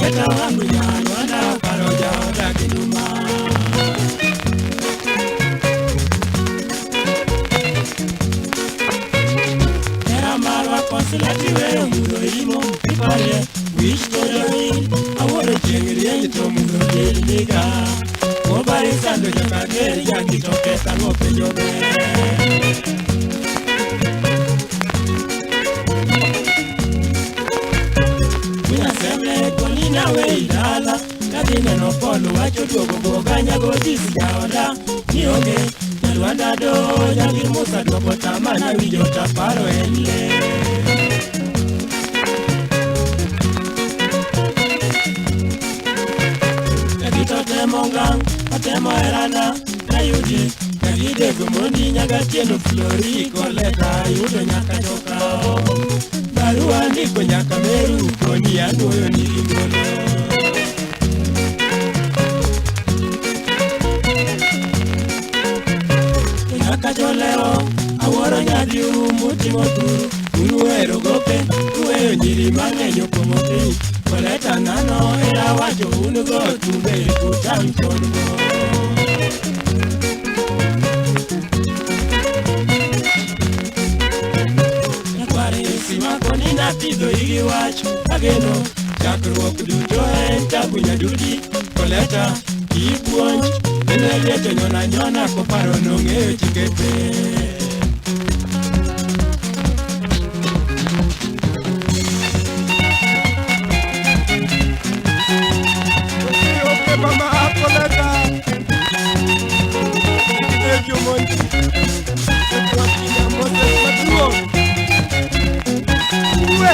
Koleta wangu nyalwanda paro jaoda kinuma. Hera marwa konsulati weyo mudho imo iparie wich to jowil awuoro chieng' rieny to mudho del niga. Mobari sando jokager jagito ketang'o penjo ber. Seme konina we idala kadhi neno polo wacho duogo goga nyagodis jaoda nionge nyalwanda do nyagi Musa duoko tamana winjo taparo en le. Jagito temo ngang' otemo herana nayudi jagidego mondi nyagatieno Flori koleta ayudo nyaka choka. Barua ndiko nyaka Meru koni anuoyo ni ingolo. Nyaka choleo awuoro nyadhiu mutimo thuru unuhero gope uweyo nyiri mang'eny opong'o piny. Koleta ng'ano era wacho un go tumbe utang' chon go. Sima koni napidho igi wach ageno chakruok duto en tabu nyadudi. Koleta ipuonj bende liecho nyona nyona koparo nong'eyo chike te. Okay, mama Koleta. Thank you, Monty. Wakina Moses Maduong'. Uwe.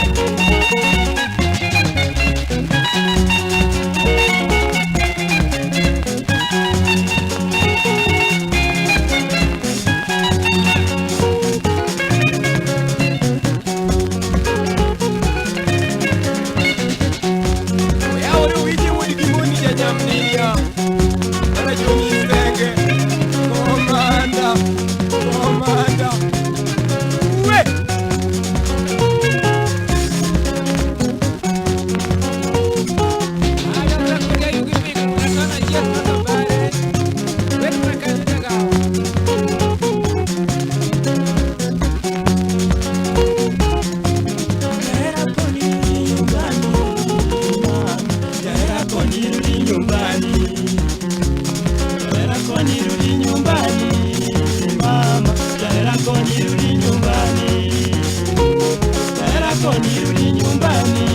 Oyawore wiji wuod gi mondi janyamninia. Dala jomi senge. Komanda. Komanda. Uwe. Jahera koni rudi nyumbani, mama. Jahera koni rudi nyumbani. Jahera koni rudi nyumbani, mama. Jahera koni rudi nyumbani. Jahera koni rudi nyumbani,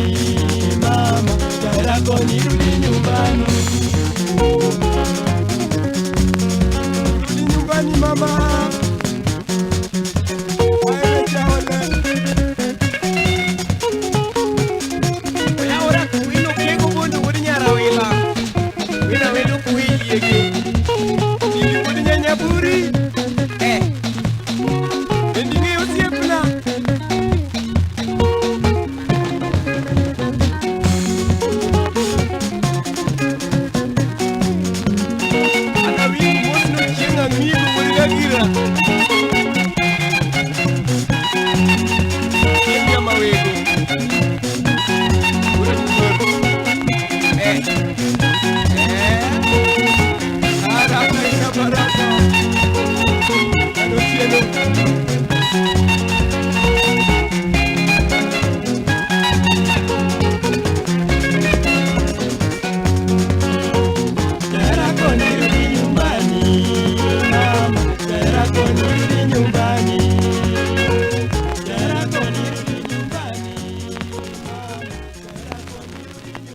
mama. Jahera koni rudi